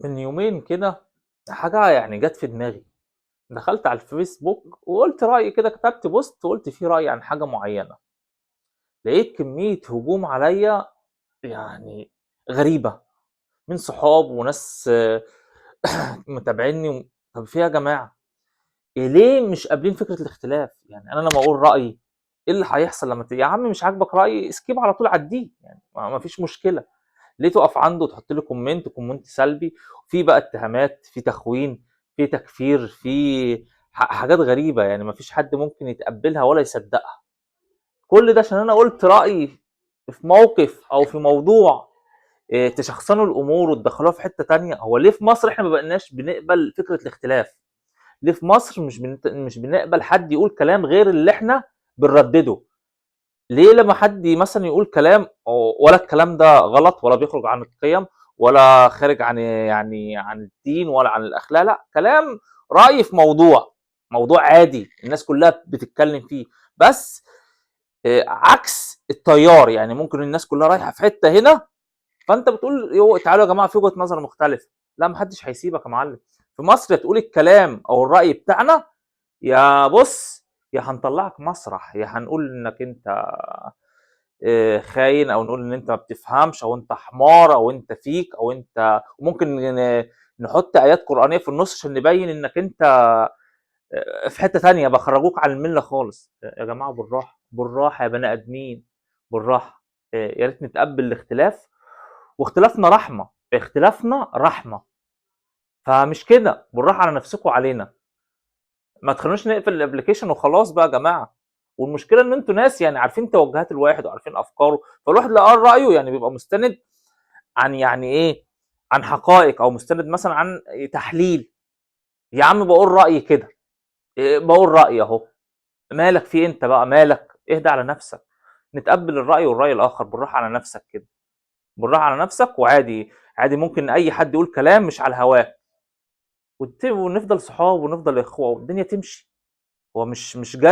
من يومين كده حاجة يعني جات في دماغي، دخلت على الفيسبوك وقُلت رأيي كده، كتبت post وقُلت فيه رأيي عن حاجة معيّنة، لقيت كمية هجوم عليّا يعني غريبة، من صحاب وناس متابعينّي طب في إيه يا جماعة؟ ليه مش قابلين فكرة الاختلاف؟ يعني أنا لمّا أقول رأيي إيه اللي هيحصل لمّا يا عم مش عاجبك رأيي skip على طول عدّيه، يعني ما فيش مشكلة. ليه تُقف عنده وتحط لي comment سلبي، في بقى اتهامات، في تخوين، في تكفير، في حاجات غريبة يعني ما فيش حد ممكن يتقبلها ولا يصدقها. كل ده عشان أنا قُلت رأيي في موقف أو في موضوع تشخصنوا الأمور وتدخلوها في حتة تانية. هو ليه في مصر إحنا ما بقيناش بنقبل فكرة الاختلاف؟ ليه في مصر مش بنقبل حد يقول كلام غير اللي إحنا بنردده؟ ليه لما حد مثلًا يقول كلام ولا الكلام ده غلط ولا بيخرج عن القيم ولا خارج عن يعني عن الدين ولا عن الأخلاق، لأ، كلام رأي في موضوع، موضوع عادي الناس كلها بتتكلم فيه، بس عكس التيار، يعني ممكن الناس كلها رايحة في حتة هنا، فأنت بتقول تعالوا يا جماعة في وجهة نظر مختلفة، لأ ما حدش هيسيبك يا معلم. في مصر يا تقول الكلام أو الرأي بتاعنا، يا بُص يا هنطلعك مسرح، يا هنقول إنك أنت خاين، أو نقول إن أنت ما بتفهمش، أو أنت حمار، أو أنت فيك، أو أنت وممكن نحط آيات قرآنية في النُص عشان نبين إنك أنت في حتة تانية، بيخرجوك عن الملة خالص. يا جماعة بالراحة، بالراحة يا بني آدمين، بالراحة. يا ريت نتقبل الاختلاف، واختلافنا رحمة، اختلافنا رحمة. فمش كده، بالراحة على نفسكم وعلينا. ما تخلوناش نقفل ال application وخلاص بقى يا جماعة. والمشكلة إن أنتم ناس يعني عارفين توجهات الواحد وعارفين أفكاره، فالواحد لو قال رأيه يعني بيبقى مستند عن يعني إيه، عن حقائق أو مستند مثلًا عن تحليل. يا عم باقول رأيي كده، باقول رأيي أهو، مالك في إيه أنت بقى مالك؟ اهدى على نفسك. نتقبل الرأي والرأي الآخر، بالراحة على نفسك كده، بالراحة على نفسك. وعادي، عادي ممكن أي حد يقول كلام مش على هواه، ونفضل صحاب ونفضل إخوة والدنيا تمشي. هو مش جد.